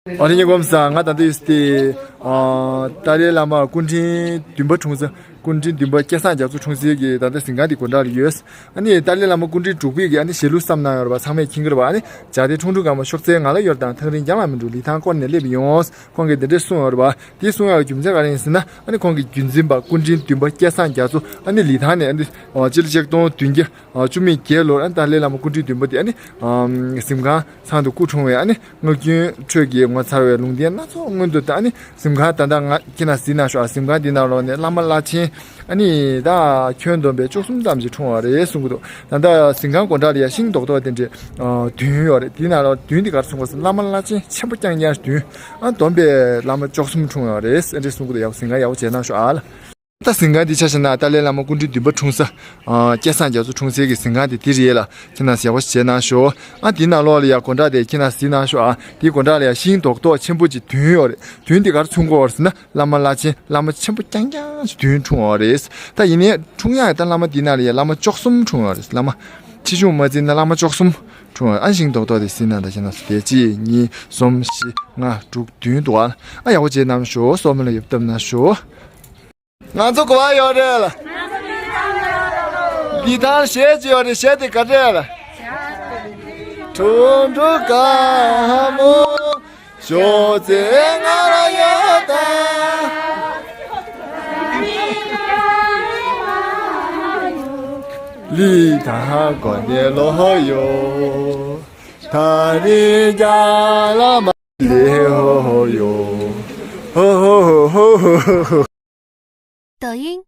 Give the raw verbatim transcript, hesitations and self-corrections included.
ཨ་རི་ཉེ་གོམ་ས་ང་ད་ལྟ་ཡོད་སྟེ། ཨ་ཏཱ་ལའི་བླ་མ་སྐུ་ཕྲེང་བདུན་པ་འཁྲུངས་ས། སྐུ་ཕྲེང་བདུན་པ་སྐལ་བཟང་རྒྱ་མཚོ་འཁྲུངས་སའི་གི་ད་ལྟ་གཟིམ་ཁང་དེ་དགོན་གྲྭ་ལ་ཡོད། ཨ་ནི་ཏཱ་ལའི་བླ་མ་སྐུ་ཕྲེང་དྲུག་པའི་གི་ཨ་ནི་ཞལ་ལུང་བསམ་གནང་ཡོད་རེད་པ། ཚང་མས་མཁྱེན་གྱི་རེད་པ། ཨ་ནི་བྱ་དེ་ཁྲུང་ཁྲུང་དགའ་མོ་ཤོག་རྩེ་ང་ལ་ཡོད་དང་ཐག་རིང་རྒྱང་ལ་མི་འགྲོ་ལི་ཐང་སྐོར་ནས་སླེབས་ཡོང་། ཁོང་གིས་འདི་འདྲས་གསུངས་ཡོད་རེད་པ། དེ་གསུང་ཡག་རྒྱུ་མཚན་ག་རེ་ཡིན་ཟེར་ན། ཨ་ནི་ཁོང་གི་བརྒྱུད་འཛིན་པ་སྐུ་ཕྲེང་བདུན་པ་སྐལ་བཟང་རྒྱ་མཚོ་ཨ་ནི་ལི་ཐང་ནས་ཨ་ནི་སྤྱི་ལོ་ཆིག་སྟོང་བདུན་བརྒྱ་བཅུ་མེད་བརྒྱད་ལོར་ཨ་ནི་ཏཱ་ལའི་བླ་མ་སྐུ་ཕྲེང་བདུན་པ་དེ་ཨ་ནི་གཟིམ་ཁང་ཚང་དུ་སྐུ་འཁྲུངས་པའི་ཨ་ནི་སྔགས་རྒྱུན་ཁྲོད་ཀྱི་ངོ་མཚར་བའི་ལུང་བསྟན་སྣ་ཚོགས་སྔོན་དུ་ད་ཨ་ནི་གཟིམ་ཁང་ད་ལྟ་ང་ཁྱེད་རང་གཟིགས་གནང་ཤོག། ཨ་གཟིམ་ཁང་འདི་ནང་ལོགས་ནས་བླ་མ་བླ་ཆེན་ཨ་ནི་ད་ཁྱོན་བསྡོམས་པའི་བཅུ་གསུམ་ཙམ་ཞིག་འཁྲུངས་པ་རེད་གསུང་གི་འདུག། ད་ལྟ་གཟིམ་ཁང་སྒོ་འགྲམ་ལ་ཡ་ཤིང་རྡོག་རྡོག་དེ་འདྲས་བདུན་ཡོད་རེད། དེའི་ནང་ལོགས་བདུན་འདི་གར་སོང་བ་སོང་བླ་མ་བླ་ཆེན་ཆེན་པོ་རྐྱང་རྐྱང་ཞིག་བདུན། ཨ་བསྡོམས་པས་བླ་མ་བཅུ་གསུམ་འཁྲུངས་ཡོད་རེད། ཨ་འདྲས་གསུང་གི་འདུག། ཡག་པོ་གཟིམ་ཁང་ཡག་པོ་མཇལ་གནང་ཤོག་ཨ་ལ། ད་གཟིམ་ཁང་འདི་ཆ་བཞག་ན་ཏཱ་ལའི་བླ་མ་སྐུ་ཕྲེང་བདུན་པ་འཁྲུངས་ས། ཨ་སྐལ་བཟང་རྒྱ་མཚོ་འཁྲུངས་སའི་གི་གཟིམ་ཁང་དེ་འདི་རེད་ལ། ཁྱེད་རང་ཡག་པོ་ཞིག་མཇལ་གནང་ཤོག། ཨ་འདི་ནང་ལོགས་ལ་ཡ་སྒོ་འགྲམ་དེ་ཁྱེད་རང་གཟིགས་གནང་ཤོག། ཨ་འདི་སྒོ་འགྲམ་ལ་ཡ་ཤིང་རྡོག་རྡོག་ཆེན་པོ་ཅིག་བདུན་ཡོད་རེད། བདུན་འདི་གར་ཚུད་ཀྱི་ཡོད་རེད་ཟེར་ན་བླ་མ་བླ་ཆེན་བླ་མ་ཆེན་པོ་རྐྱང་རྐྱང་ཅིག་བདུན་འཁྲུངས་ཡོད་རེད། ད་ཡིན་ནའི་འཁྲུངས་ཡག་ད་བླ་མ་འདི་ནང་ལ་ཡ་བླ་མ་བཅུ་གསུམ་འཁྲུངས་ཡོད་རེད། བླ་མ་ཆེ་ཆུང་མ་བརྩིས་ན་བླ་མ་བཅུ་གསུམ་འཁྲུངས་ཡོད། ཨ་ཤིང་རྡོག་རྡོག་དེ་གཟིགས་གནང་ད། ཁྱེད་རང་ཚོ་དེ་གཅིག་གཉིས་གསུམ་བཞི་ལྔ་དྲུག་བདུན་འདུག། ཨ་ཡག་པོ་མཇལ་གནང་ཤོག། སོག་མ་ལ་ཡོབ་བཏབ་གནང་ཤོག། ང་ཚོ་ག་པར་ཡོད་རེད་ལ། འདི་ཐང་གཞས་ཅིག་ཡོད་རེད། གཞས་དེ་ག་རེ་རེད་ལ། ཁྲུང་ཁྲུང་དགའ་མོ་ཤོག་རྩེ་ང་ལ་ཡོད་ད། ལི་ཐང་དགོན་ནས་ལོག་ཡོང་། ད་རེས་རྒྱ་ལ་མ་ལེ་ཧོ་ཧོ་ཡོ། ཧོ་ཧོ་ཧོ་ཧོ་ཧོ། 抖音